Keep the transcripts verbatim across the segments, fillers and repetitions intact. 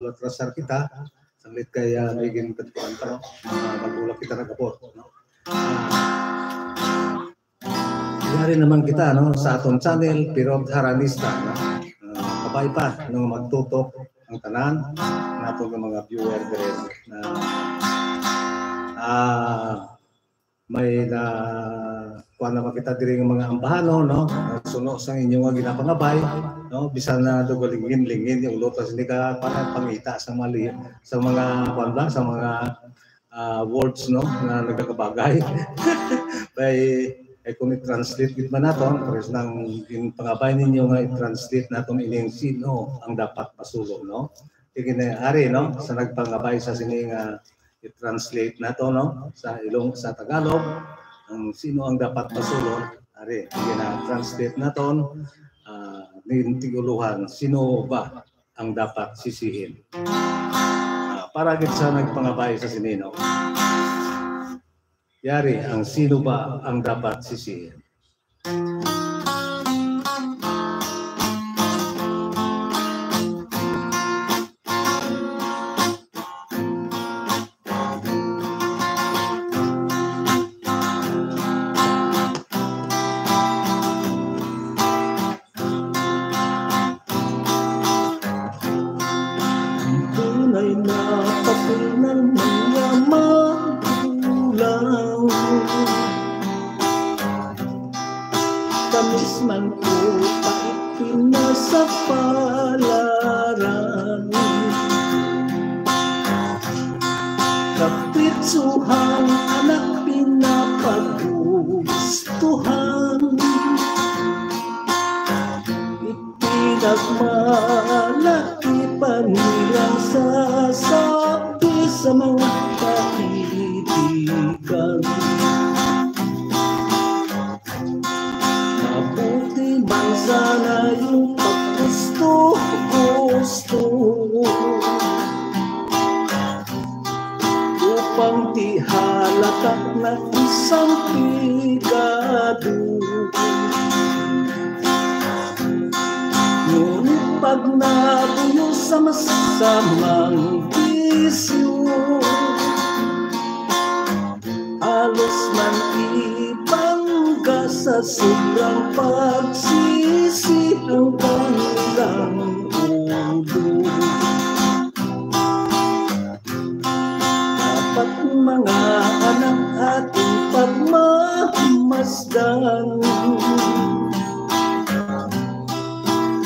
atrasar kita, sanglit kay, ah, may ginpatuan pa, no? Mga mag-ulap kita nag-abot, no? Ah, yari naman kita, no, sa aton channel, Pirot Haranista, no? Ah, kabay pa, no, magtutok ang tanan, nato nga mga viewer diri, no? Na, ah, may na, kuwan naman kita diri nga mga ambahanon, no? Suno sa inyo nga ginapangabay, no? Bisan na dugalingin-lingin yung ulo, tas hindi ka, kuwan, pangita sa mali, sa mga, kuwan ba, sa mga, ah, words, no? Na nagkakabagay. Kay, kay kung i-translate gid man naton, pares nang ginpangabay ninyo nga i-translate naton ining sino ang dapat basulon, no? Sige na, ari, no? Sa nagpangabay sa sini nga i-translate nato, no? Sa Ilong, sa Tagalog, ang sino ang dapat basulon, ari, sige na, translate naton, ah, ning tig-ulohan, sino ba ang dapat sisihin? Ah, para gid sa nagpangabay sa sini, no? Yari ang sino ba ang dapat sisihin. Tunay na papel ng mga magulang. Tamis man o pait, pinasapalaran. Kapitsuhan, anak, pinapagustuhan. Pinagmalaki pa nilang sasabi sa mga kaibigan. Mabuti man sana yung paggusto-gusto, upang di halata na isang pigado. Ngunit pag nabuyo sa masamang bisyo, halos man ibangga sa sobrang pagsisi ang kanilang ulo. Dapat, mga anak, ating pagmamasdan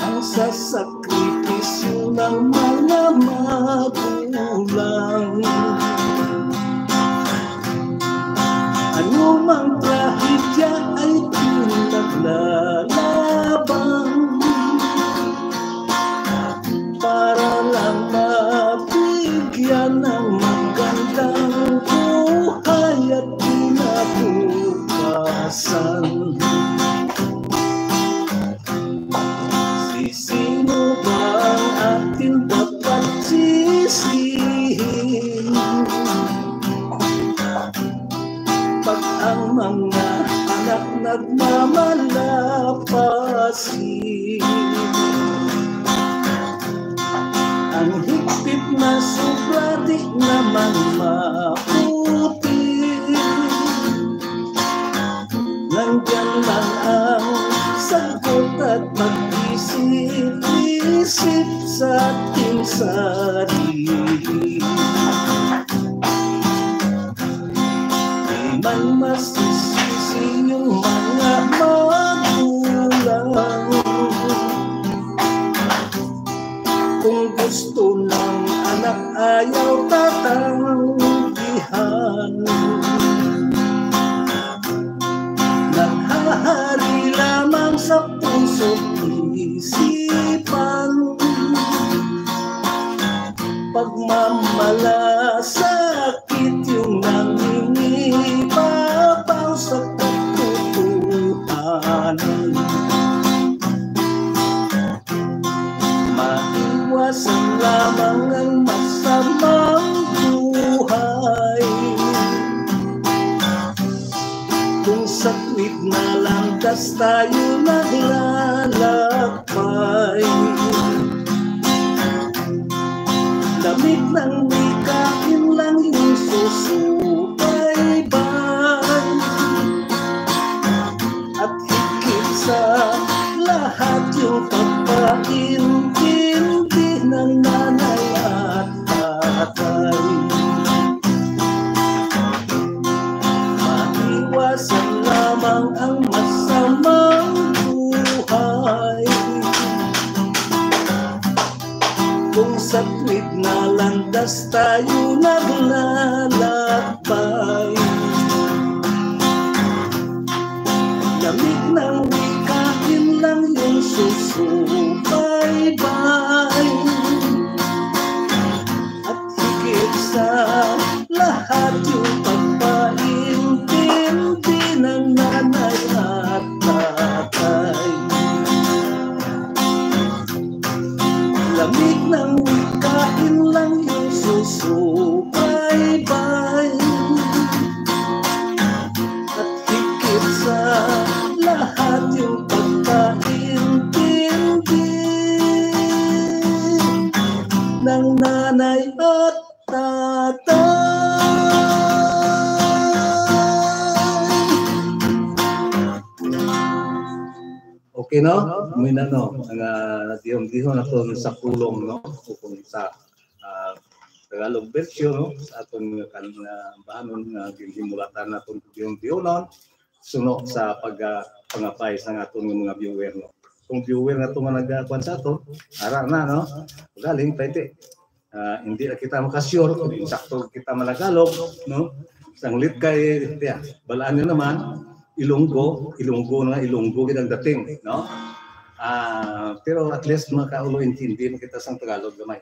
ang sasakripisyo ng mga magulang. Anumang trahedya ay pinaglalaban para lang mabigyan ng magandang buhay at kinabukasan. Si sino ba ang atin dapat sisihin? Pag ang mga anak nagmamalapasin, ang higpit na sobra di naman maputi. Nandyan lang ang sagot at pag-isip-isip sa ating sarili. Di man masisisi yung mga magulang kung gusto ng anak ayaw tatanggihan. Naghahari lamang sa puso't isipan. Pagmamalasakit yung nangingibabaw sa katotohanan. Maiwasan lamang ang masamang buhay kung sa tuwid na landas tayo naglalakbay. Lamig ng wika, yun lang yung susubaybay. At higit sa lahat, yung pagpaintindi ng nanay at tatay. Maiwasan lamang ang masamang buhay kung sa tuwid na landas tayo naglalakbay. Lamig ng wika, yun lang yung susubaybay. At higit sa lahat, yung pagpaintindi ng nanay at tatay. Lamig ng wika, yun lang yung susubaybay. At higit sa lahat, yung pagpaintindi ng nanay at tatay. Okay, no? May na, no? Ang, ah, dihon-dihon naton sa pulong, no? Ukon sa, ah, Tagalog version, no? Sa aton nga kan-, nga ambahanon nga ginhimulatan naton dihon-dihonon, suno sa pag, ah, pangabay sa aton nga mga viewer, no? Kung viewer nato nga nagakuan sa aton, ara na, no? Galing, pwede. Ah, hindi na kita makasure kung insakto kita managalog, no? Sanglit kay, tiya, balaan nyo naman, Ilonggo, Ilonggo na, Ilonggo gid ang dating, no? Ah, pero at least makaulo intindi mo kita sang Tagalog gamay.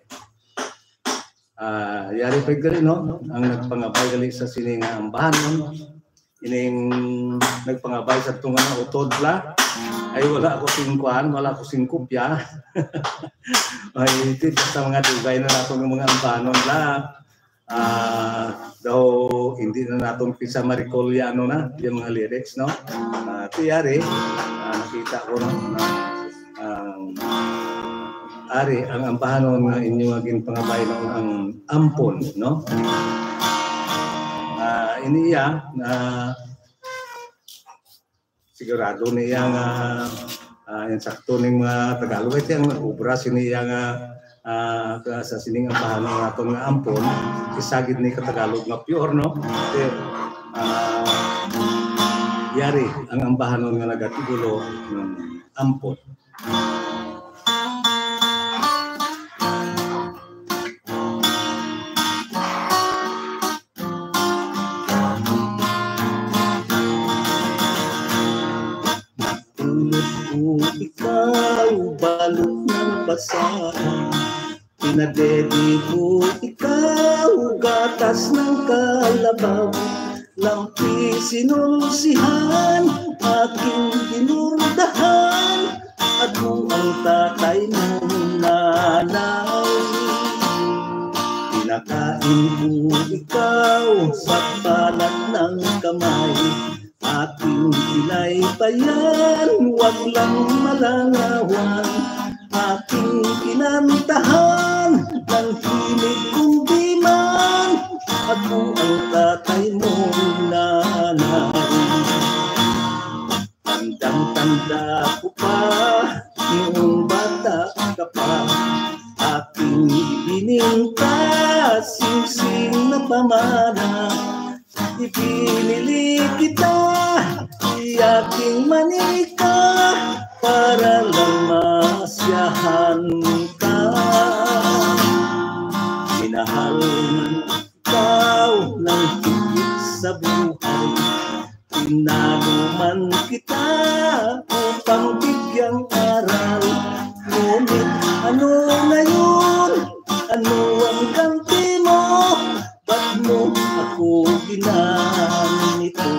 Ah, yari pa gali, no? Ang nagpangabay gali sa sini nga ambahanon, ining nagpangabay sa tunga nga utod la. Ay, wala ako sing kuan, wala ako sing kopya. Ay, iti basta mga dugay na nato nga mga ambahanon la. Ah, daw hindi na naton pisa ma-recall ya, ano na, yung mga lyrics, no? Ah, ti yari, ah, nakita ko, no, na ang ari ang ambahanon nga inyo nga ginpangabay, no, ang ampon, no? Ah, ini iya na sigurado niya nga, ah, yung sakto ning mga Tagalog, ay tiyang nag-obra sini iya nga, ah, ka-, sa sining ambahanon naton nga ampon, isa gid ni ka Tagalog nga pure, no? Kay, ah, yari ang ambahanon nga nagatigulo ng ampon. Tulad ko ikaw, balot ng basahan. Pinadedi ko ikaw, gatas ng kalabaw. Lampi sinulsihan, aking dinurdahan. Ako ang tatay mo, nanay. Pinakain ko ikaw sa balat ng kamay. Aking pinaypayan, wag lang malangawan. Aking kinantahan, ng himig kung di man. Ako ang tatay mo, nanay. Tandang-tanda ko pa, noong bata ka pa, aking ibininta, singsing na pamana. Ibinili kita, di aking manika, para lang masyahan ka. Minahal ikaw ng higit sa buhay. Tinago man kita upang bigyang aral. Ngunit ano ngayon? Ano ang ganti mo? Ba't mo ako ginanito?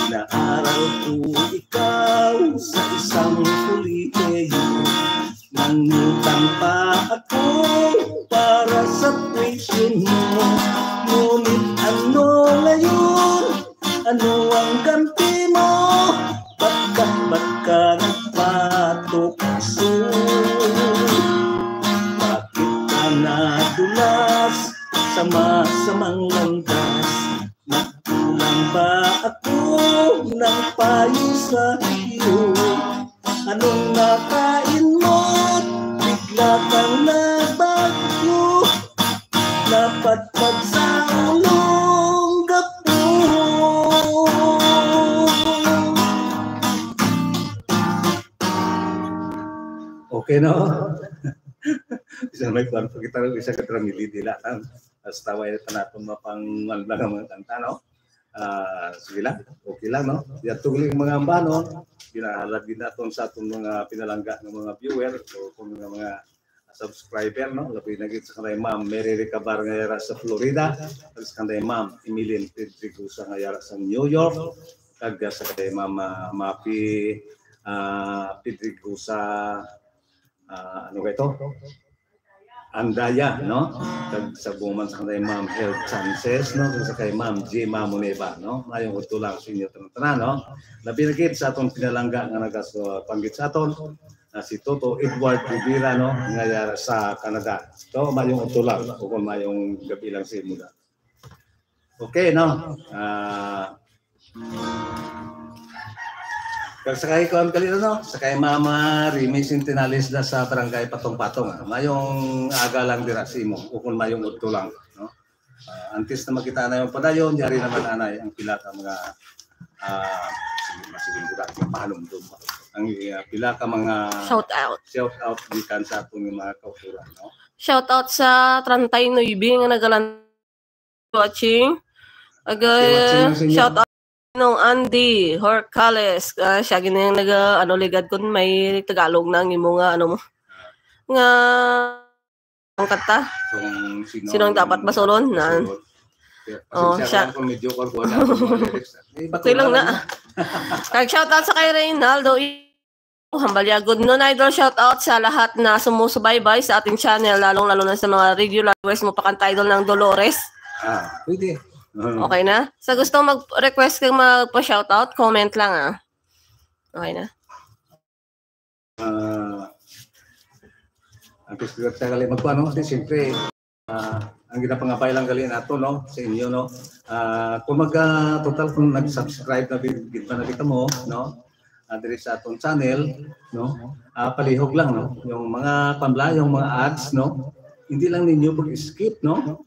Inaaral ko ikaw sa isang kolehiyo. Nangutang pa ako para sa tuition mo. Ngunit ano ngayon? Ano ang ganti mo? Ba't ka, ba't ka nagpatukso? Bakit Nas, sa masamang landas, nagkulang ba ako ng payo sa iyo? Anong nakain mo? Bigla kang nagbago, napadpad sa ulong gapo. Okay, no? Isa may kuwan pa kita, isa ka dramili, dila lang. Hasta way na naton mapang-, ano lang ang mga kanta, no? Ah, sige lang, okay lang, no? Yadto gali ang mga ambanon, ginahalad gid naton sa aton mga pinalangga nga mga viewer o kung mga, mga subscriber, no? Labi na gid sa kanay Ma'am Mary Recabar nga yara sa Florida, at sa kanay Ma'am Emilyn Pedregosa nga yara sa New York, kag sa kanay Ma'am, ah, Mapi, ah, Pedregosa, ah, ano ba ito? Andaya, no? Kag sa buman sa kanay Ma'am Health Chances, no? Kag sa kay Ma'am Jema Moneva, no? Mayong udto lang sa inyo tanan, no? Labi na gid sa aton pinalangga nga nagapanggit sa aton, ah, si Toto Edward Rivera, no? Nga yara sa Canada. So, mayong udto lang, o kung mayong gabi lang sa imo na. Okay, no? Ah, kag sa kay kuan gali, no? Sa kay Mama Remy Centenales na sa Barangay Patong-Patong, ah. Mayong aga lang dira sa imo, o kung mayong udto lang, no? Ah, antes na makita na yung padayon, yari naman anay ang pila ka mga, ah, sige, sige, sige, pahalom doon. Ang, ah, pila ka mga Shout out. Shout out gikan sa aton nga mga kauturan, no? Shout out sa treinta y nuebe nga nagalan watching. Aga, Watching sa inyo. Shout out nung Andy Horcales. Ah, siya gini ang naga, ano, ligad kun may Tagalog na ang imo nga, ano mo. Nga, ang kanta. Kung sino Sino ang ang dapat basulon? Nan. basulon. Kaya, Oh, pasensya siya. ka lang kung medyo kagwa na ako mga lyrics. Eh, ba't Okay lang wala na. lang? Kag shout out sa kay Reynaldo. Hambalyag gud nun, Idol. Shout out sa lahat na sumusubaybay sa ating channel, lalong-lalo na sa mga regular viewers mo, pakanta, Idol, ng Dolores. Ah, pwede. Mhm. Okay na? Sa gusto mag-request kang magpa-shout out, comment lang, ah. Okay na? Ah, ang gusto ko talaga magkuha, no? Kasi siyempre, ah, ang ginapangabay lang gali nato, no, sa inyo, no. Ah, kung mag, ah, total kung nag-subscribe na gid, gid pa na kita mo, no, ah, diri sa atong channel, no, ah, palihog lang, no, yung mga pambla, yung mga ads, no, hindi lang ninyo pag-skip, no.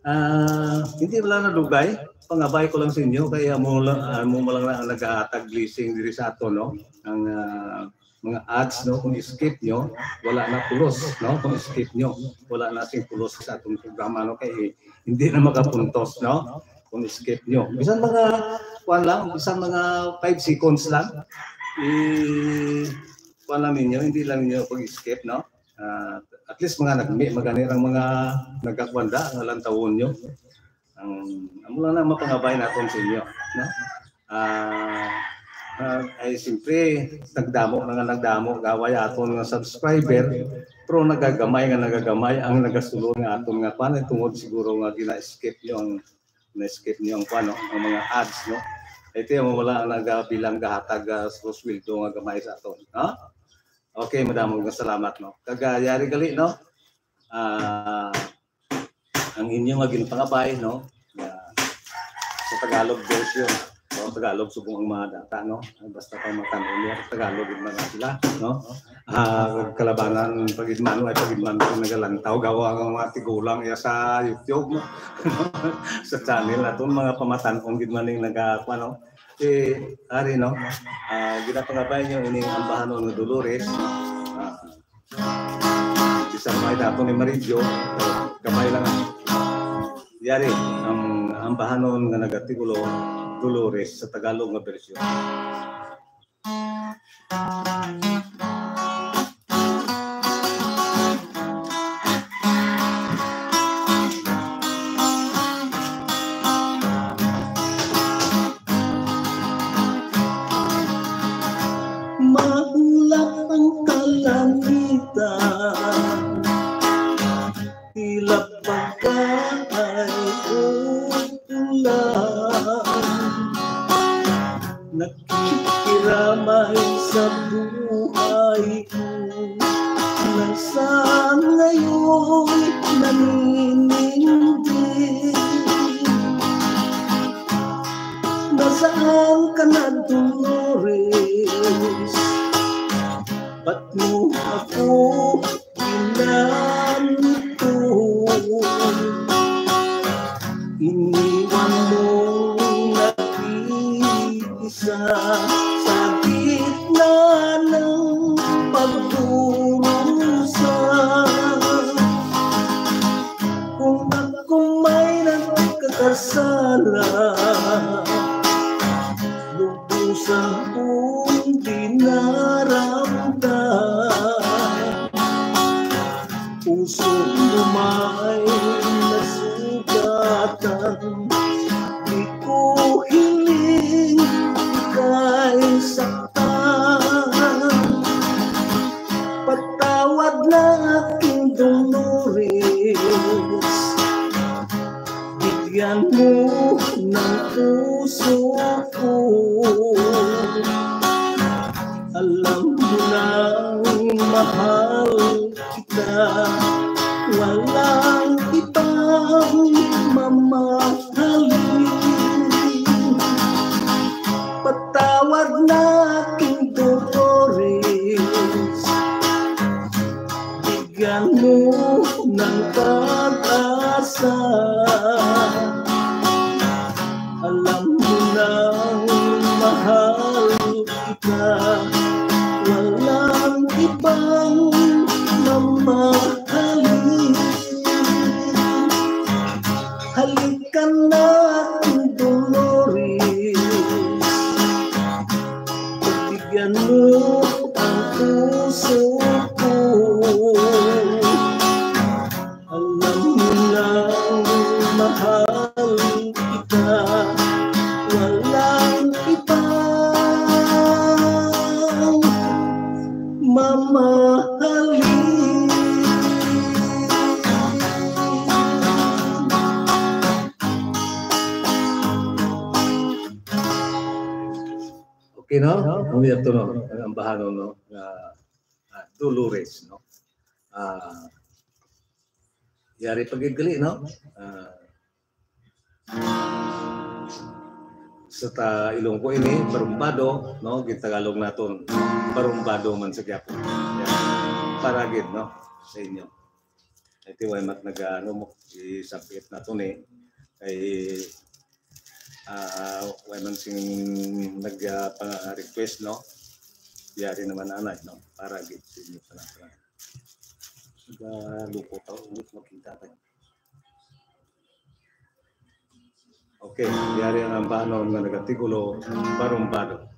Ah, hindi wala na dugay, pangabay ko lang sa inyo, kaya mo lang, ah, mo lang na ang nagahatag blessing diri sa ato, no, ang, ah, mga ads, no, kung skip nyo, wala na pulos, no, kung skip nyo, wala na sing pulos sa atong programa, no, kay hindi na makapuntos, no, kung skip nyo. Bisan mga, kuwan lang, bisan mga five seconds lang, i-, kuwan lang ninyo, hindi lang ninyo pag-skip, no. Ah, at least mga nagmi, magani lang mga nagkakwanda, nga lantawon nyo. Ang, amo lang na mapangabay naton sa inyo, no? Ah, ah, ay, siyempre, nagdamo na nga nagdamo, gaway aton nga subscriber, pero nagagamay nga nagagamay ang nagasulod nga aton nga kwan, tungod siguro nga gina-skip nyo ang, na-skip nyo ang kwan, no? Ang mga ads, no? Ito yung wala ang nagabilang gahatag, ah, sa sweldo nga gamay sa aton, no? Okay, madamo nga salamat, no? Kag, ah, yari gali, no? Ah, ang inyo nga ginpangabay, no? Nga sa Tagalog version. O, Tagalog subong ang mga data, no? Basta pa matan-on niya, Tagalog yung mga sila, no? Ah, kalabanan, pag-idman, ay pag-idman ko nagalantaw, gawa ang mga tigulang iya sa YouTube, no? Sa channel naton, mga pamatan-on gid man ning naga-, ano, si Ari, no? Ah, ginapangabay niyo ining ambahanon nga Dolores. Ah, Bisan may dato ni Maridyo, gamay lang. Yari, ang ambahanon nga nagatigulo, Dolores, sa Tagalog nga bersyon. Maulap ang kalangitan, tila pagkaay o ulan. Nakikiramay sa buhay naninindi. Nasaan ka na, Dolores? Ba't mo ako ginanto? Iniwan mo na isa sa gitna ng pagdurusa. Kung ako may nagkakasala, lubusan kong dinaramdam. Puso mo may nasugatan, di ko hiling ika'y saktan. Patawad na, aking Dolores, bigyan mo ng puso ko. Alam mo nang mahal kita, walang ibang mamahalin. Patawad na, aking Dolores, bigyan mo ng pag-asa. Alam mo nang mahal kita, walang ibang mamahalin. Halika na, aking Dolores, pagbigyan mo ang puso ko. Alam mo nang mahal kita, walang ibang mamahalin. Okay, no? Ang ito, no? Ang ambahanon, no? Nga, ah, Dolores, no? Ah, yari pag-igali, no? Ah, sa ta Ilonggo ini, barumbado, no? Gitagalog naton, barumbado man sa gyapon. Yan. Para gid, no? Sa inyo. Ito, way mat nag-, ano mo, isabit na to ni. Kay, ah, way man sing nag, ah, pa-request, no? Yari naman anay, no? Para gid sa inyo sa nasa. Sa lupo tao, hindi makita tayo. Okay, yari ang ambahanon nga nagatigulo, barumbado.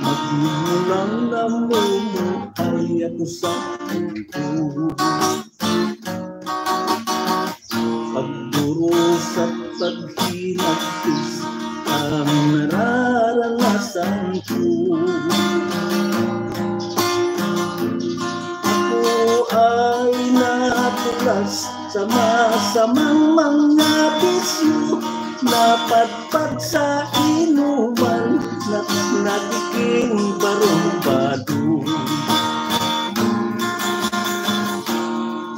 Magmulang namumuhay ako sa mundo. Pagduro sa paghinagpis ang nararanasan ko. Ako ay natulas sa masamang mga bisyo, napadpad sa inuman, na nagiging barumbado.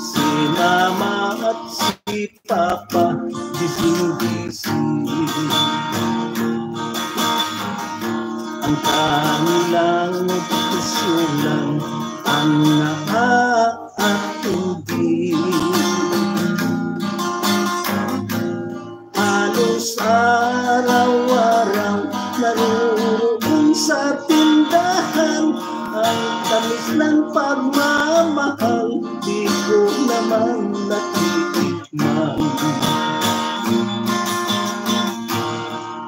Si mama at si papa, gising-gising. Ang kanilang negosyo lang ang naaatubig. Halos araw-araw naroroon sa tindahan. Ang tamis ng pagmamahal, di ko naman natitikman.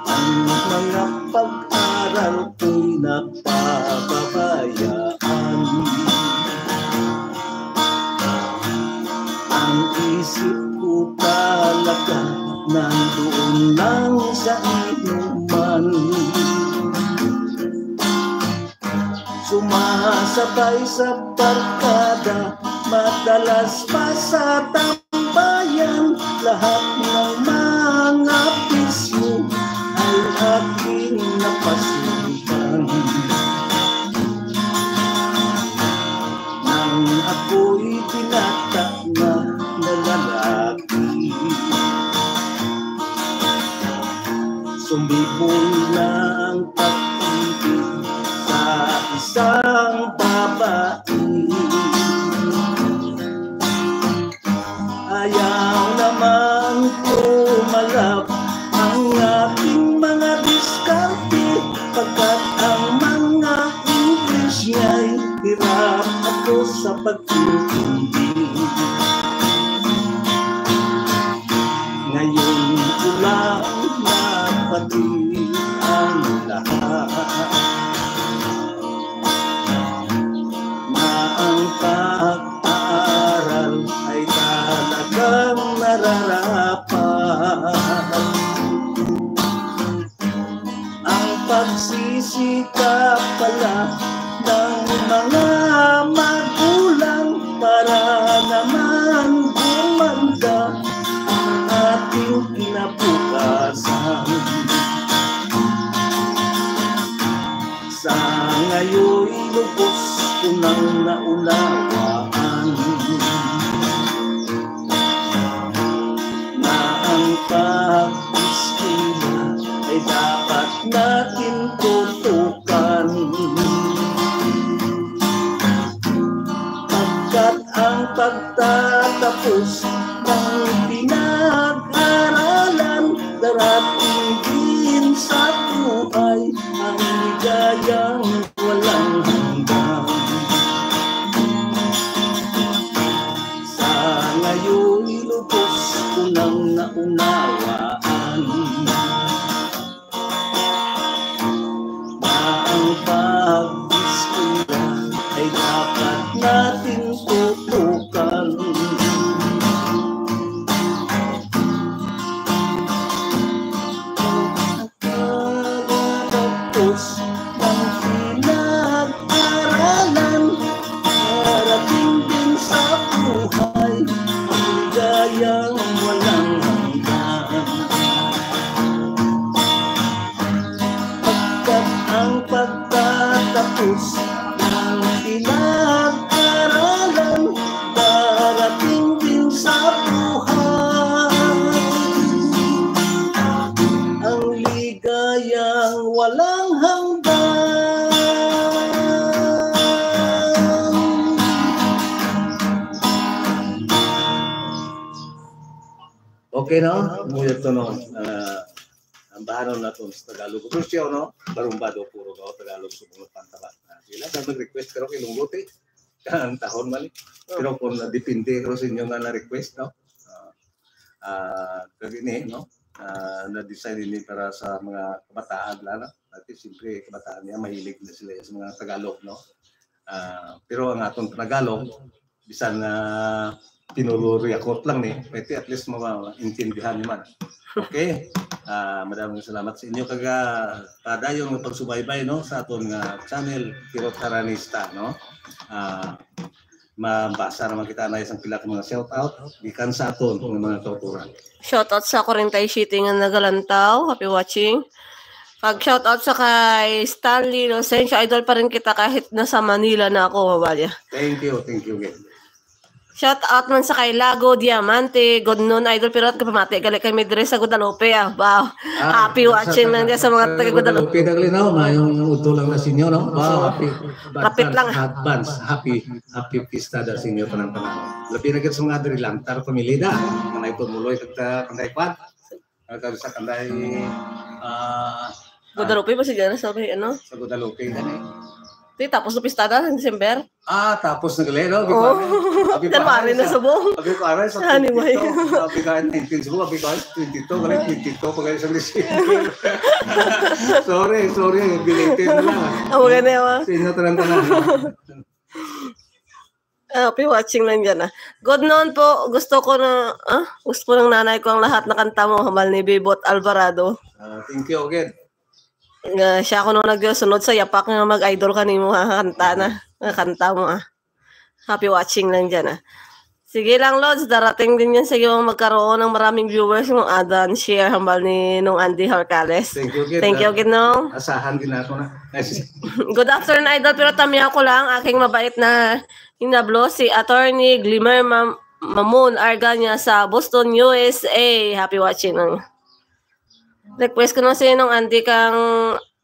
Ang mga pag-aral ko'y napababayaan. Ang isip ko talaga nandoon lang sa inuman. Sumasayaw sabay sa barkada, madalas pa sa tambayan, lahat ng mga bisyo ay aking napasukan. Nang ako'y binata na, na lalaki, sumibol na ang pag-ibig sa isang babae. Ayaw namang kumalab ang aking mga diskarte, pagkat ang mga English niya'y hirap ako sa pag-intindi. Ngayon ko lang napati ang lahat, na ang pag-aaral ay talagang nararapat. Ang pagsisikap pala ng mga magulang para naman gumanda ang ating kinabukasan. Sa ngayon, lubos ko nang naunawaan na ang pag-eskwela ay dapat natin tutukan. Pagkat ang pagtatapos ng pinag-aralan, darating din sa buhay ang ligayang walang hanggan. Sa ngayon, lubos ko nang naunawaan na ang pag-eskwela ay dapat natin tutukan. Tapos ng pinag-aralan, darating din sa buhay ang ligayang walang hanggan. Pagkat ang pagtatapos ng pinag-aralan, darating din sa buhay ang ligayang walang hanggan. Okay, no? Muna to, no? Ah, ang bahanon naton sa Tagalog. Pero siya, no? Barumbado, puro ba Tagalog sa mga pantabat na. Sila na mag-request, pero kay Lungguti, ang tahon man, eh. Pero kung nadepende ko sa inyo nga na-request, no? Ah, ah, kag ini, no? Ah, na-design ini para sa mga kabataan, lalo. At siyempre, kabataan niya, mahilig na sila sa mga Tagalog, no? Ah, pero ang aton Tagalog, bisan na pinuluriyakot lang ni, pwede at least maintindihan niyo man. Okay? Ah, madaming salamat sa inyo kag, ah, padayon nga pagsubaybay, no, sa aton nga channel, Kirot Aranista, no? Ah, mabasa naman kita na isang pila ka mga shout out gikan sa aton nga mga kauturan. Shout out sa forty-seven nga nagalantaw. Happy watching. Pag shout out sa kay Stanley Losencio, idol pa rin kita kahit nasa Manila na ako, Mabalya. Thank you, thank you again. Shout out man sa kay Lago Diamante, good noon, idol, pero at kapamati, gali kami dire sa Guadalupe, ah. Wow. Ah, happy sa watching lang dyan sa mga taga Guadalupe. Guadalupe, dali na, mayong udto lang na sa inyo, no? Wow, happy, Rapit lang. Advance, happy, happy pista da sa inyo, tanan-tanan. Labi na gid sa mga diri lang, Tar Familida, mga ito muloy, kag ta-, kanday kwan. Kag sa kanday, ah, Guadalupe ba siya dyan? Sa may ano? Sa Guadalupe, gani. Di, tapos na pistada sa December? Ah, tapos na gali, no? Abi ko, Oo. Abi ko, January na sa subong. Abi ko, aray, sa Anyway. twenty-two. Abi ko, nineteen subong. Abi ko, twenty-two, gali, twenty-two, pag sa December. Sorry, sorry, belated na lang. Ang maganda yun, ah. Sa inyo, tanan-tanan. Ah, happy watching lang dyan, ah. Good noon po. Gusto ko na, ah, gusto ko ng nanay ko ang lahat na kanta mo, hambal ni Bebot Alvarado. Ah, thank you again. Nga siya ko nung nagsunod sa yapak nga mag-idol ka nimo, ha, kanta na. Nga kanta mo, ah. Happy watching lang dyan, ah. Sige lang, Lods. Darating din yan sa iyo ang magkaroon ng maraming viewers mo. Adan, share, hambal ni Nung Andy Horcales. Thank you, Kid. Thank you, Kid, no? Asahan din ako na. Ay, sis- Good afternoon, Idol. Pero tamiya ko lang, aking mabait na hinablo, si Attorney Glimmer Mam- Mamun Arganya sa Boston, U S A. Happy watching. Ang request ko na si Nung Andy kang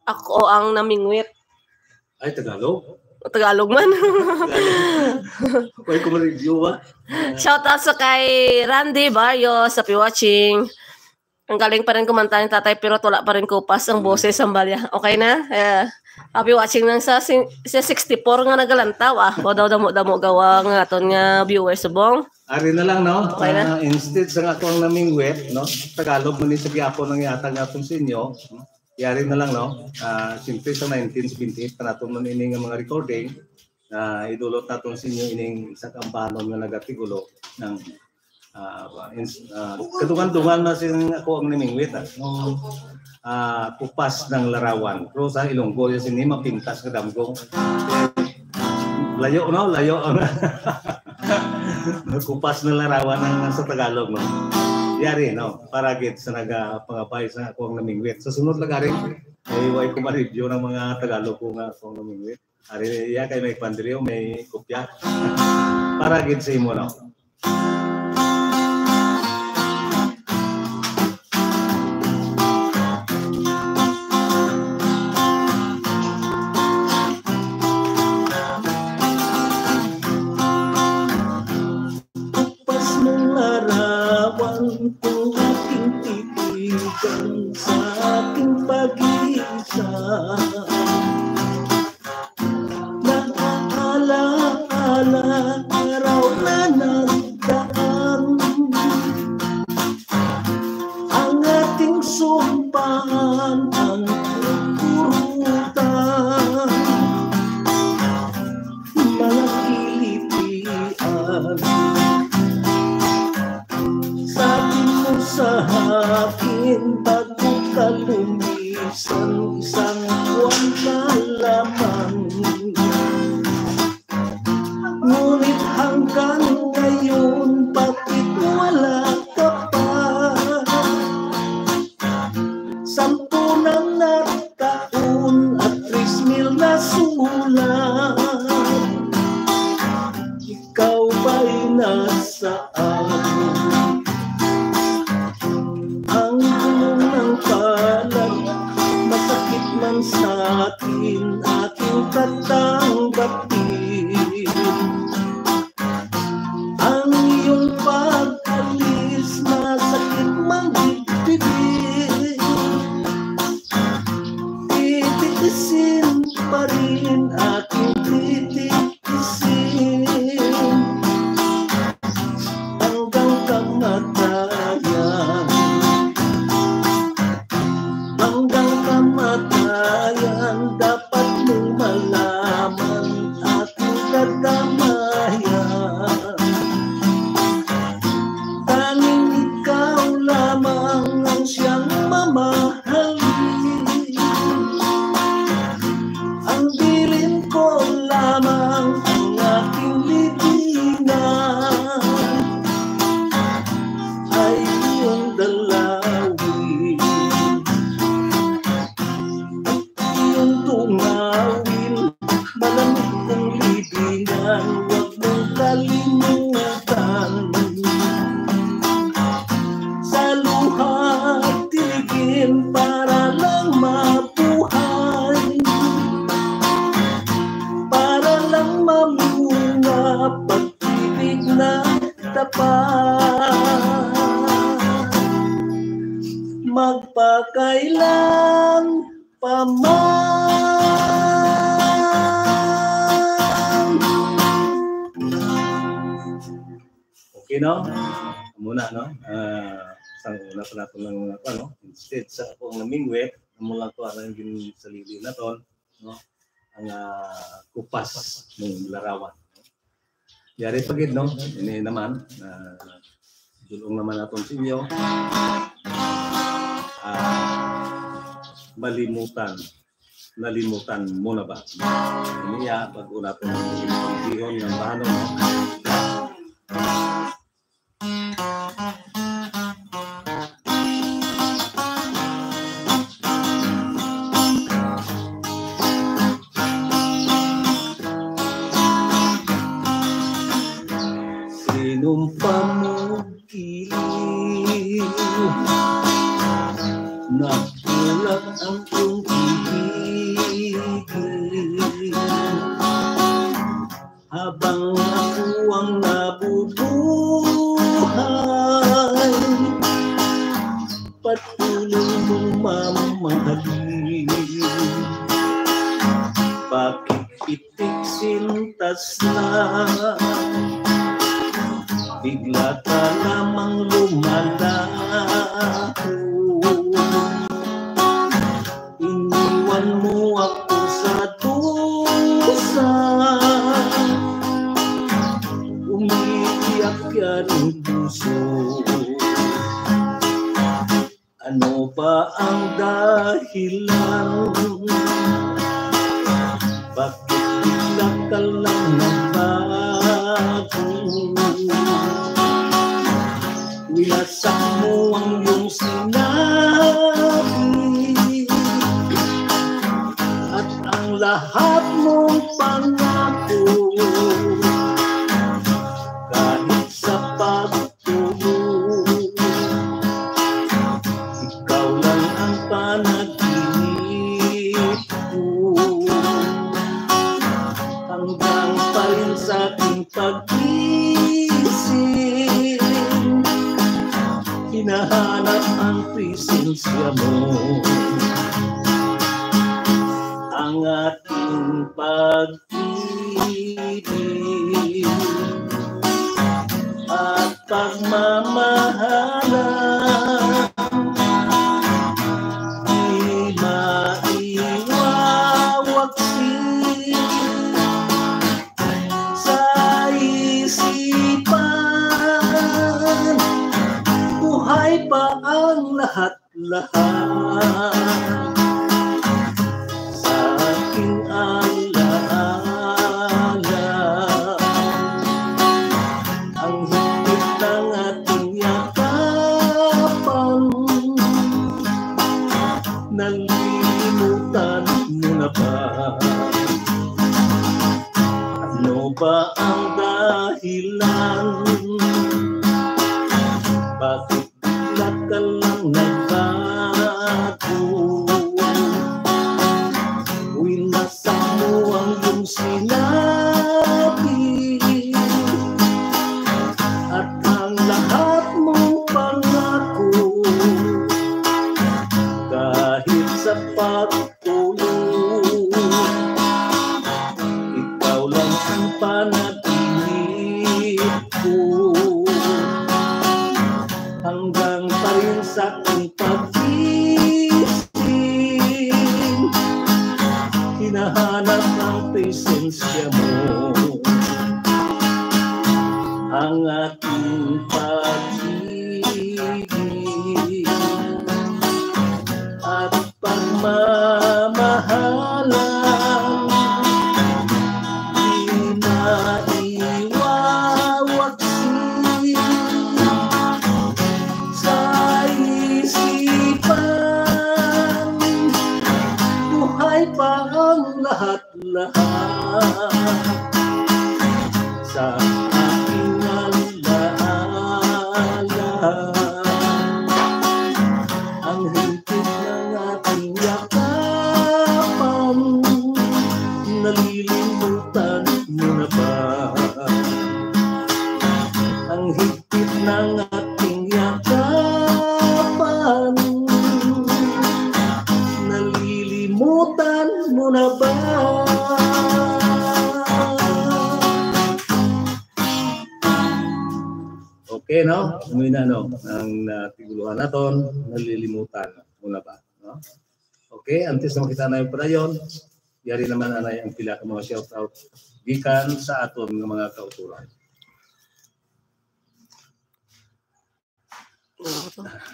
Ako ang Namingwit. Ay, Tagalog? Tagalog man. Why ko ma-review, ah? Shout out sa kay Randy Barrios, happy watching. Ang galing pa rin kumanta ni Tatay Pirot, wala pa rin kupas ang boses, ang balya. Okay na? Eh, happy watching lang sa, sing- sa sixty-four nga nagalantaw, ah. O daw damo-damo gawa nga aton nga viewers, subong. Ari na lang, no? Okay na. Ah, instead sa nga akong namingwit, no? Tagalog man ni sa gyapon ang ihatag naton sa inyo, no? Yari na lang, no? Ah, siyempre sa nineteen seventy-eight pa naton man ini nga mga recording, ah, idulot naton sa inyo ining isa ka ambanon nga nagatigulo ng, ah, ins- ah, kadungan-dungan na sing ako ang namingwit, ah. No? Ah, kupas ng larawan. Pero sa Ilonggo, yun sini mapintas nga damgong. Layo, no? Layo. Kupas na larawan ang sa Tagalog, no? Yari, no? Para gid sa nagapangabay sa akong namingwit. Sa sunod lagi, ay, way ko ma-review ng mga Tagalog ko nga akong namingwit. Ari, iya kay may pandriyo, may kopya. Para gid sa imo, no? Kupas ng larawan kung aking titigan sa aking pag-iisa. Nag-aala-ala araw na nagdaan. Ang ating sumpaan ang kurutan. Mga kilipian. Sabi mo sa akin bago ka lumisan, isang buwan ka lamang. Ngunit hanggang ngayon, bakit wala ka pa? Sampu na nga taon at tres mil na sulat. Ikaw ba'y nasaan? Ang tulong ng palad, masakit man sa akin, aking tatanggapin. Ang iyong pag-alis, masakit man dibdibin. Titiisin pa rin, aking titiisin. Hanggang kamatayan. Hanggang kamatayan, dapat mong malaman aking kadamayan. Tanging ikaw lamang ang siyang mamahalin. Ang bilin ko lamang ang aking libingan ay iyong dalawin. Iyong tungawin, malamig kong libingan, wag mong kalimutan. Sa luha at tiligin para lang mabuhay, para lang mamunga pag-ibig na tapat. Magpakailan pa man. Okay, no? Muna, no? Ah, sang una pa nato ng mga, ano, instead sa akong namingwit, amo lang to ang ginsalili naton, no? Ang, ah, kupas ng larawan. Yari pa gid, no? Ini naman, ah, dulong naman naton sa inyo. Ah, malimutan. Nalimutan Mo Na Ba? Niya, bago natin ang pagdihon ng bahanon, no? Sinumpa mo giliw, nakulang ang iyong ibig. Habang ako ang nabubuhay, patuloy mong mamahalin. Bakit itik sintas na bigla ka lamang lumalaho? Iniwan mo ako sa dusa. Umiiyak yan ang puso. Ano ba ang dahilan? Bakit bigla ka lang nagbago? Winasak mo ang iyong sinabi at ang lahat mong pangako. Kahit sa pagtulog, ikaw lang ang panaginip ko. Hanggang pa rin sa aking pag-isip, hinahanap ang presensya mo. Ang aking pag-ibig at pagmamahalan, di maiwawaksi sa isipan. Buhay pa ang lahat-lahat sa aking alaala. Ang higpit ng ating yakapan, nalilimutan mo na ba? Ano ba ang dahilan? Bakit bigla ka lang nagbago? Winasak mo ang iyong sinabi at ang lahat mong pangako. Kahit sa pagtulog, ikaw lang ang panaginip ko. Hanggang pa rin sa aking pag-isip, hinahanap ang presensya mo. Ang aking pag-ibig at pagmamahalan, di maiwawaksi sa isipan. Buhay pa ang lahat-lahat sa aking alaala. Ang higpit ng ating yakapan, nalilimutan mo na ba? Ang higpit ng ating yakapan, nalilimutan mo na ba? Okay, no? Amo na, no? Ang, ah, tigulang naton, nalilimutan mo na ba, no? Okay, antes na makita na yung padayon, yari naman anay ang pila ka mga shout out gikan sa aton nga mga kauturan.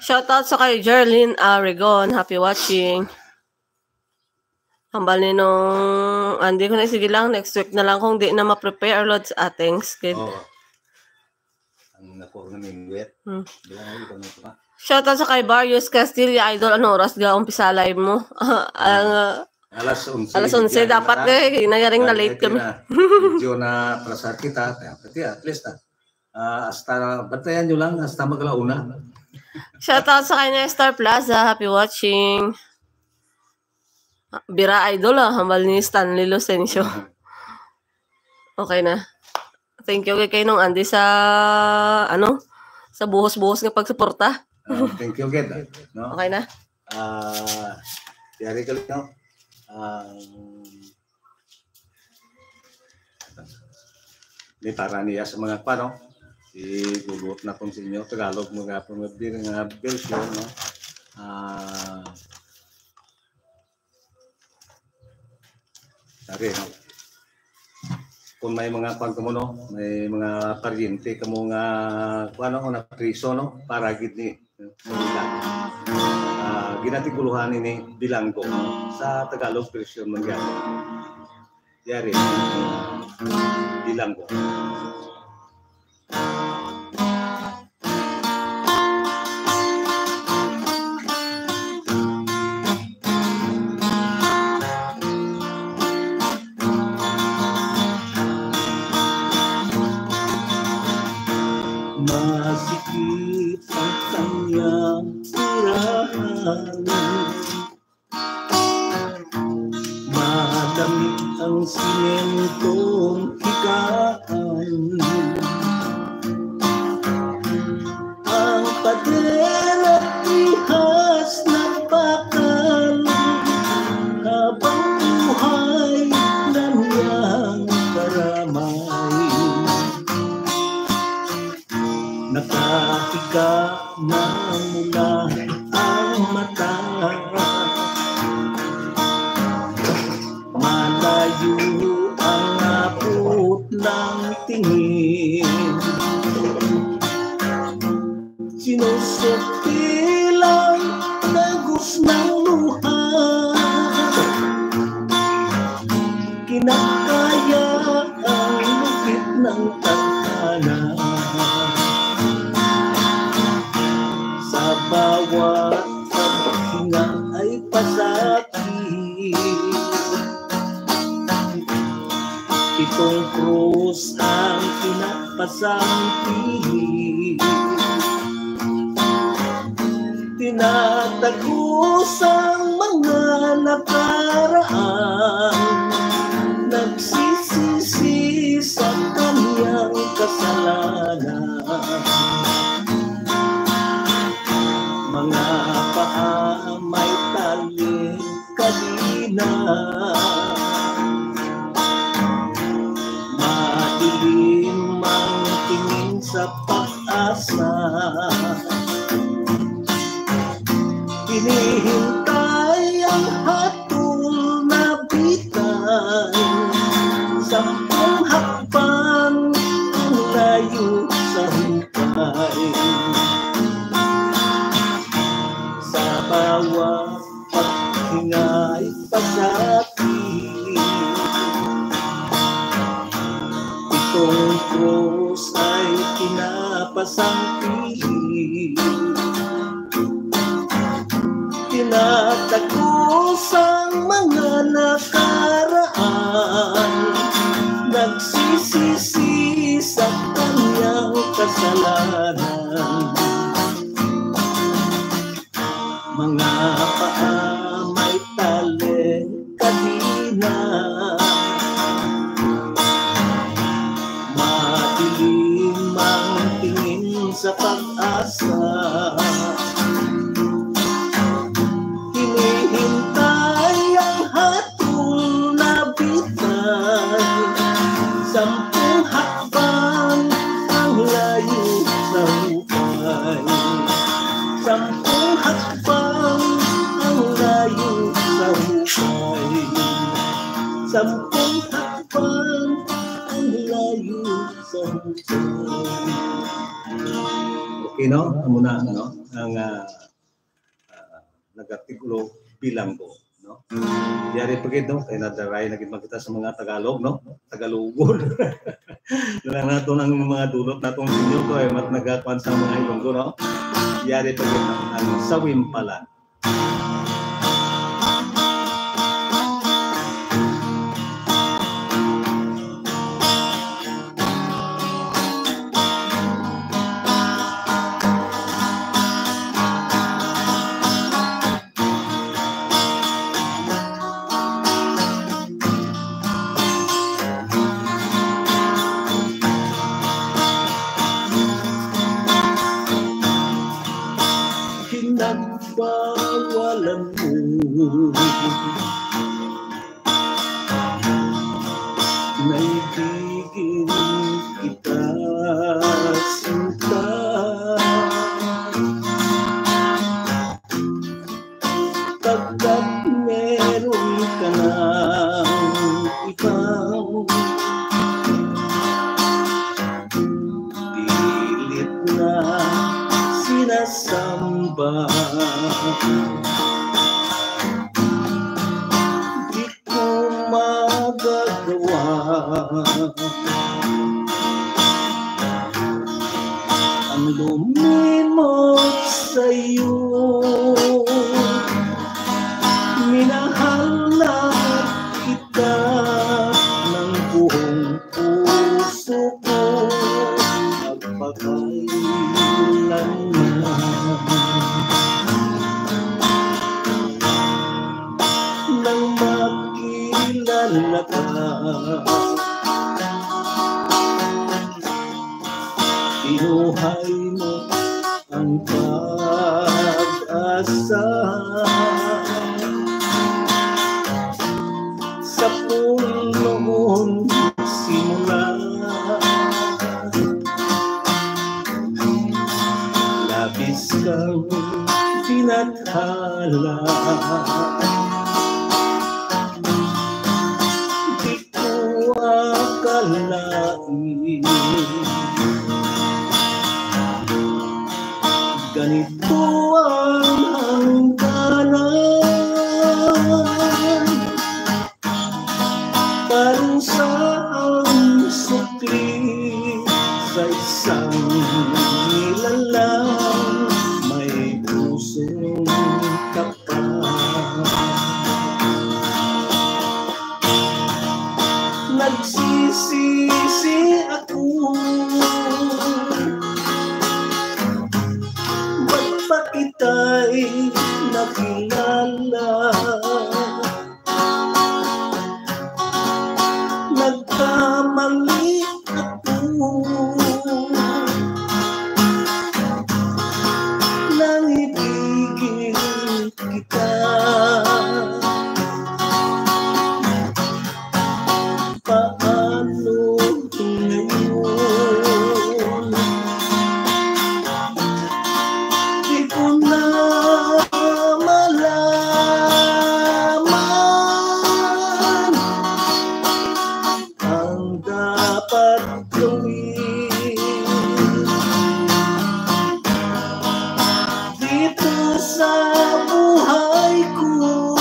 Shout out sa kay Jerlyn Aregon. Happy watching. Hambal ni nung, ah, hindi ko na, sige lang, next week na lang kung di na ma-prepare, Lods. Ah, thanks, kid. Oo. Ang nako nga mingwit. Hmm. Di ba nga ito na ito ba? Shoutout sa kay Varius Castilla, idol. Ano oras ga umpisa live mo? Ang, ah, Alas onse. Alas onse, dapat nga, eh, nangaring na late kami. Medyo na atrasar kita. Kaya, kaya at least, ah, ah, hasta, bantayan nyo lang, hasta maglauna. Shoutout sa kanya, Star Plaza. Happy watching. Bira idol, ah, hambal ni Stanley Lucencio. Okay na. Thank you kay nung Andy sa, ano, sa buhos-buhos nga pagsuporta. Ah, thank you, Ged. Ah, no? Okay na. Ah, yari ka lang, no? Ang ni para niya sa mga pa, no? Igulot na kung sa inyo, Tagalog, mga pa, mga bir-, nga version, no? Ah, sabi, no? Kung may mga kwan kamo, no? May mga paryente kamo nga, kwan, no? Na priso, no? Para gid ni. Ah, ginatikuluhan ini bilanggo, no? Sa Tagalog version man gani. Yari, bilanggo. Masikip ang kanyang tirahan. Madami ang simentong higaan. Ang pader at ihas na bakal, habang buhay na niyang karamay. Nakahiga na mula ang mata. Malayo ang abot ng tingin. Sinusukti lang tagos ng luha. Kinakaya ang lupit ng tadhana. Sa bawat paghinga ay pasakit. Pitong krus ang pinapasang pilit. Tinatagos ang mga nakaraan, nagsisisi sa kanyang kasalanan. Mga paa may taling kadena, madilim ang tingin sa pag-asa. Hinihintay ang hatol na bitay, sampung hakbang ang layo sa hukay. Sa bawat paghingay pasakit, itong krus ay pinapasang pilit. Tinatagos ang mga nakaraan, nagsisisi sa kanyang kasalanan. Mga paa may taling kadena, madilim ang tingin sa pag-asa. Hinihintay ang hatol na bitay, sampung hakbang ang layo sa hukay. Sampung hakbang ang layo sa hukay. Sampung hakbang ang layo sa hukay. Okay, no? Amo na, no? Ang, ah, ah, nagatigulo bilanggo. No? Yari pa gid, no? Kay nadaray na gid man kita sa mga Tagalog, no? Tagalogon. Lang nato ang mga dulot natong Señor to, eh, mat nagakuan sa mga Ilonggo, no? Yari pa gid ang, ang sawimpalan. Pinagbawalan mo, naibigin kita sinta. Pagkat meron ka ng ibang pilit na sinasamba, di ko magagawa. Ang lumimot sa'yo, minahal na kita ng buong puso ko, magpakailanman. Nang magkilala ka, binuhay mo ang pag-asa. Sa puno simula, labis kang pinathala. Di ko akalain ganito ang hangganan. Parusa ang sukli sa isang nilalang may pusong tapat. Nagsisisi ako, ba't pa kita'y nakilala? Nagkamali ako nang ibigin kita. Paano ngayon? Di ko na malaman ang dapat gawin. Dito sa buhay ko,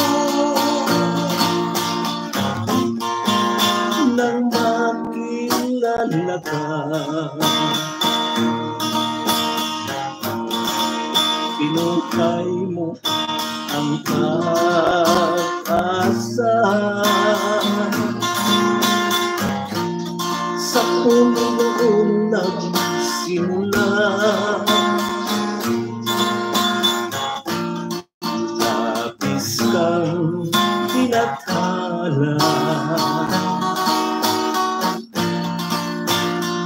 nang makilala ka, pinukay mo ang pag-asa. Sa puno nagsimula, labis kang pinathala.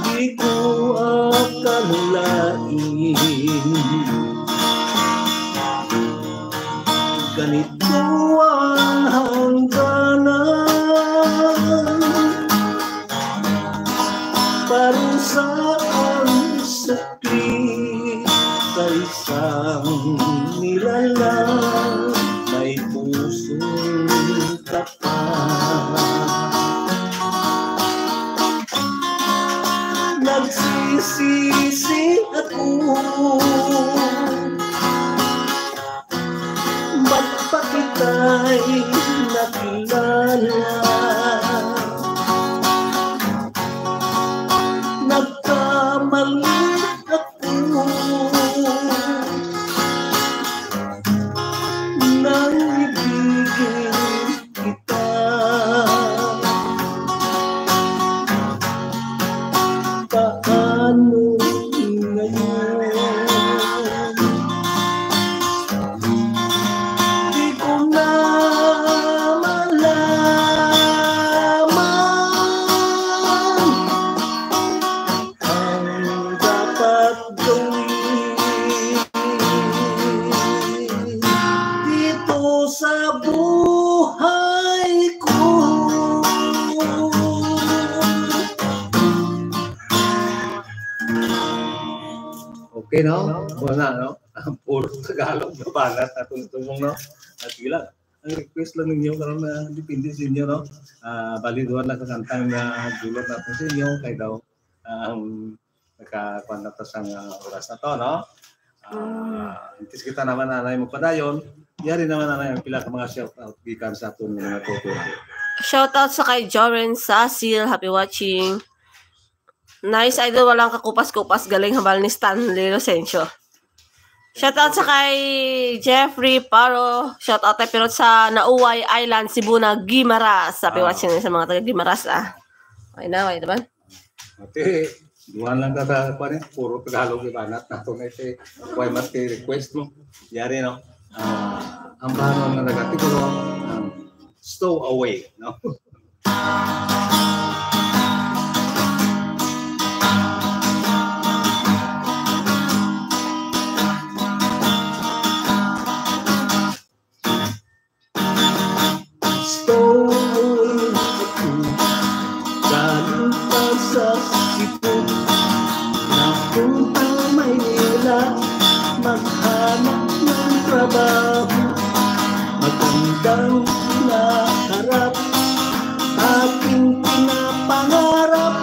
Di ko akalain ganito ang hangganan. Parusa ang sukli sa isang nilalang may pusong tapat. Nagsisisi ako, ba't pa kita kita'y nakilala. Nagkamali ako nang ibigin kita. Paano ngayon? Di ko na malaman ang dapat gawin dito sa buhay ko. Okay, no? Wala, no? Ang puro Tagalog na banat na tungtungong, no? At sila, ang request lang ninyo, karon na depende sa inyo, no? Ah, bali, duha lang ka kantang na dulot natin sa inyo, kay daw, ah, ang nakakuan na to sa, ah, oras na to, no? Ah, Mm. Antes kita naman, anay, magpadayon, yari naman, anay, ang pila ka mga shout out gikan sa aton mga kauturan. Shout out sa kay Joren Sasil, happy watching. Nice, idol, walang kakupas-kupas, galing habal ni Stanley Losencio. Shout out sa kay Jeffrey Paro, shout out tayo, pero sa Nauway Island, Cebu na, Guimaras. Happy Ah. watching sa mga taga Guimaras, ah. Okay na, okay naman. Ate, duwan lang ka sa, kuwan eh, puro Tagalog, ibanat na ito na ito. Kuwan, mas kay request mo. Yari, no? Ah, ang bahano nga nagatikulo, ang stow away, no? Stow away ako, galing pa sa Cebu, napunta Maynila, maghanap ng trabaho. Magandang hinaharap, aking pinapangarap.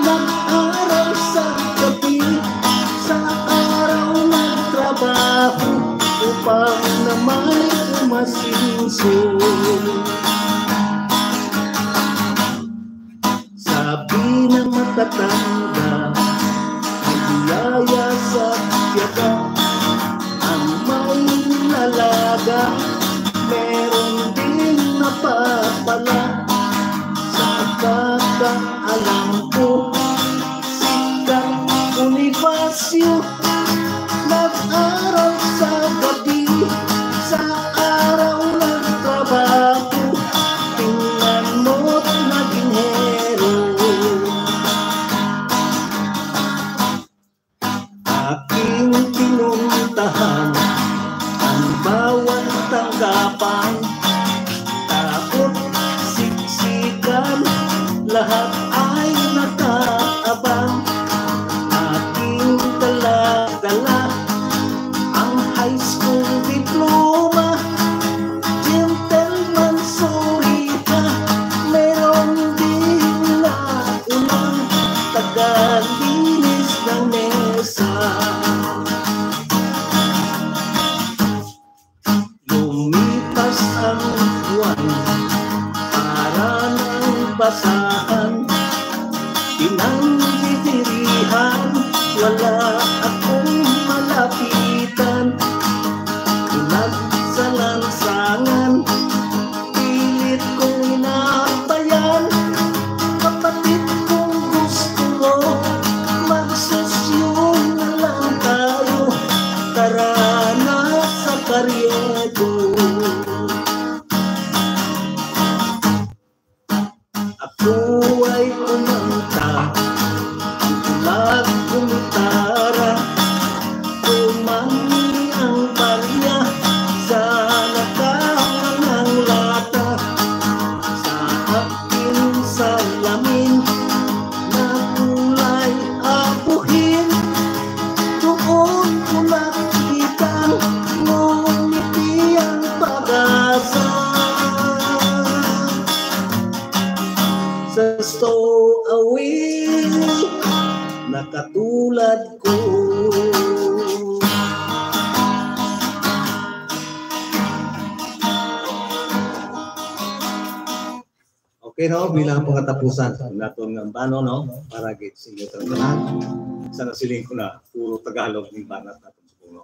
Nag-aral sa gabi, sa araw nagtrabaho, upang na may umasenso. Sabi ng matatanda, ang biyaya sa tiyaga, ang may nalaga, meron ding napapala. Sa pagkaalam ko, si Kang Bonifacio nag-aral sa gabi, sa araw nagtrabaho. Tingnan mo't naging hero. Aking pinuntahan ang bawat tanggapan. Takot, siksikan, lahat ay nakaabang. Aking dala-dala ang high school diploma. Gentleman, sorry ha, meron ding naulang tagalinis ng mesa. Lumipas ang buwan, para ng basahan, pinanggidirihan, wala akong malapitan. Pinagsalansangan, pilit kong inabayan. Kapatid, kung gusto mo, magsosyo na lang tayo. Tara na sa Carriedo. Ako ay kumanta, bulag kumitara, tumangi ang barya sa nakahangang lata. Sa aking salamin na kulay abuhin, doon ko nakitang ngumiti ang pag-asa. Sa stowaway, nakatulad ko. Pero bilang pangatapusan naton nga ambano, no, para gid sa inyo tanan, sa nasiling ko na puro Tagalog ning banat naton sa puno.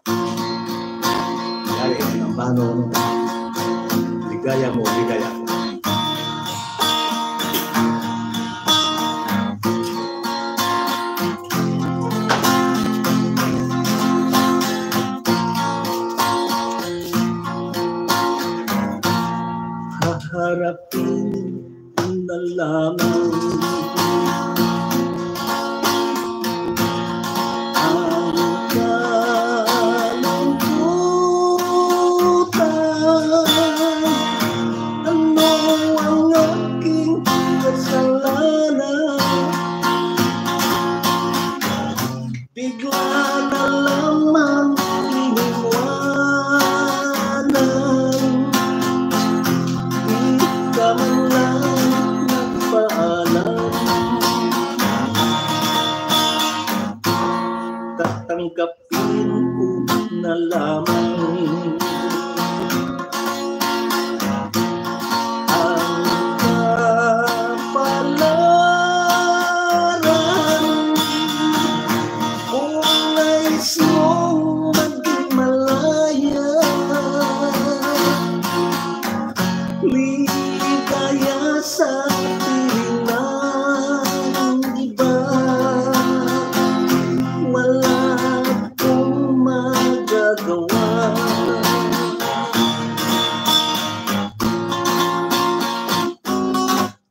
Yari ang ambano, no? Ligaya mo, ligaya ko. Haharapin na lamang ang kalungkutan. Ano ang aking kasalanan? Bigla na lamang iniwanan. Di ka man lang nagpaalam. Tatanggapin ko na lamang ang kapalaran. Kung nais mong maging malaya, ligaya sa piling ng iba, wala akong magagawa.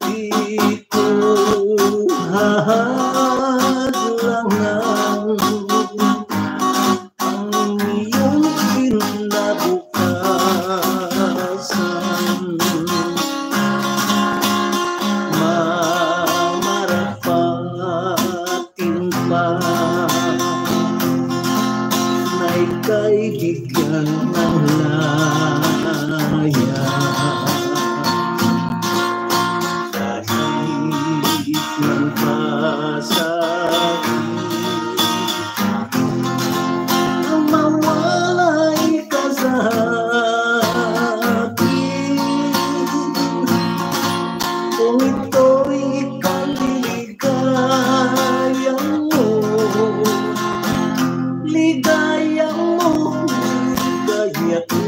Di ko hahadlangan ang iyong kinabukasan. Mamarapat pa na ika'y bigyan ng laya. Kahit man pasakit, mawalay ka sa akin. Kung ito'y kalilig ligaya mo, ligaya mo, ligaya ko.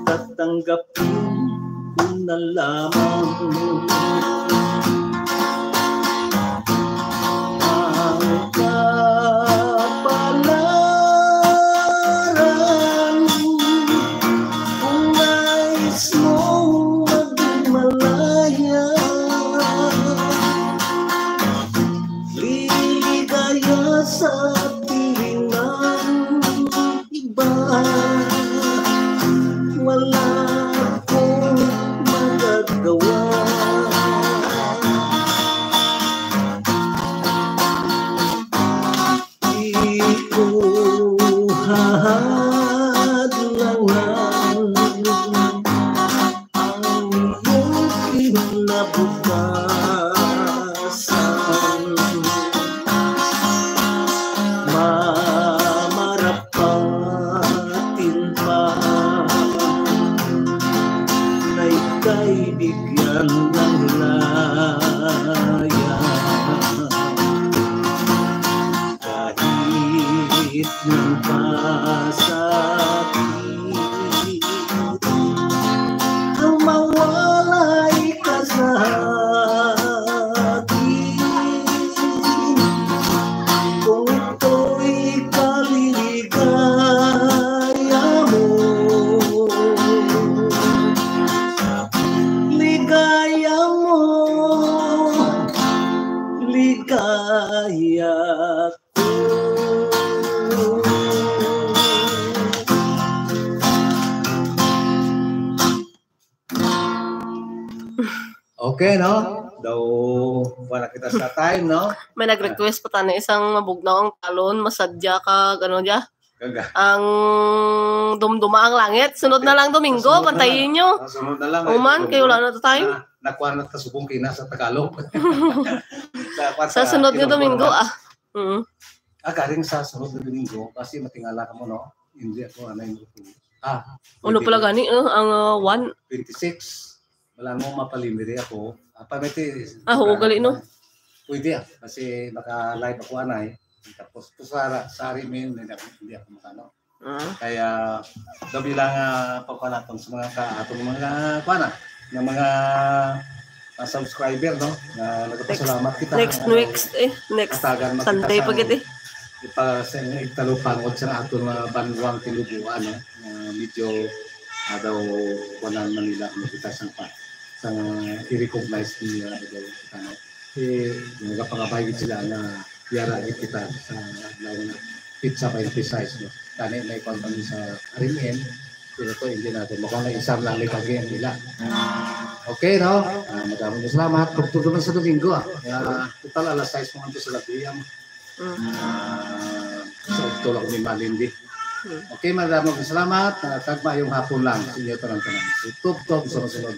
Tatanggapin ko na lamang ang kapalaran. Kung nais mong maging malaya, ligaya sa piling ng iba, wala akong magagawa. Di ko hahadlangan ang iyong kinabukasan. Mamarapatin pa na ika'y bigyan ng laya. Kahit ng pasakit, ang mawalay ka sa akin. Kung ito'y kaliligaya mo, ligaya mo, ligaya. Okay, no? Daw, wala kita sa time, no? May nag-request pa tani isang mabugnaw ang talon, masadya ka, ano dya? Kaga. Ang dumduma ang langit. Sunod na lang Domingo, Sunod na pantayin lang. Nyo. Ah, sunod na lang. Uman, kay wala na to time. Na, nakuha na kasubong kina sa Tagalog. Sa, Sa sa sunod nga Ilonggo Domingo, naman. Ah. Mm. Ah, galing sa sunod na Domingo, kasi matingala ka mo, no? Hindi ako, ano yung Ah, Ano pala gani, uh, ang uh, one? twenty-six. Wala mo mapalimiri ako. Apa ba ito? Ah, oo, gali, no? Pwede ah. Kasi naka-live ako, anay. Tapos, kusara, sorry, men, hindi ako, hindi ako makano. Ah, Kaya, gabi lang uh, pagpanaton sa mga ka, atong mga, kuha na, ng mga uh, subscriber, no? Na nagpasalamat kita. Next, Ano, next, eh, next hatagan makita Sunday sa pa gid, eh. Ipa sa italupangod sa aton mga banwang tinubuan, no? Uh, medyo uh, daw wala man nila makita sa pa sa i-recognize niya daw ano, eh, nagapangabay gid sila na yara gid kita sa adlaw nga pizza twenty-six, no? Tani may kwan kami sa R M N, pero to hindi natin. Baka na isang lang may pag-iyan nila. Okay, no? Ah, madaming salamat. Kung tulo man sa Domingo, ah. Kaya, total alas sais mo sa gabi ang Mm. ah, sa tulog ni Malindi. Mm. Okay, madaming salamat. Ah, tagmayong hapon lang sa inyo tanan-tanan. Tubtob sa masunod.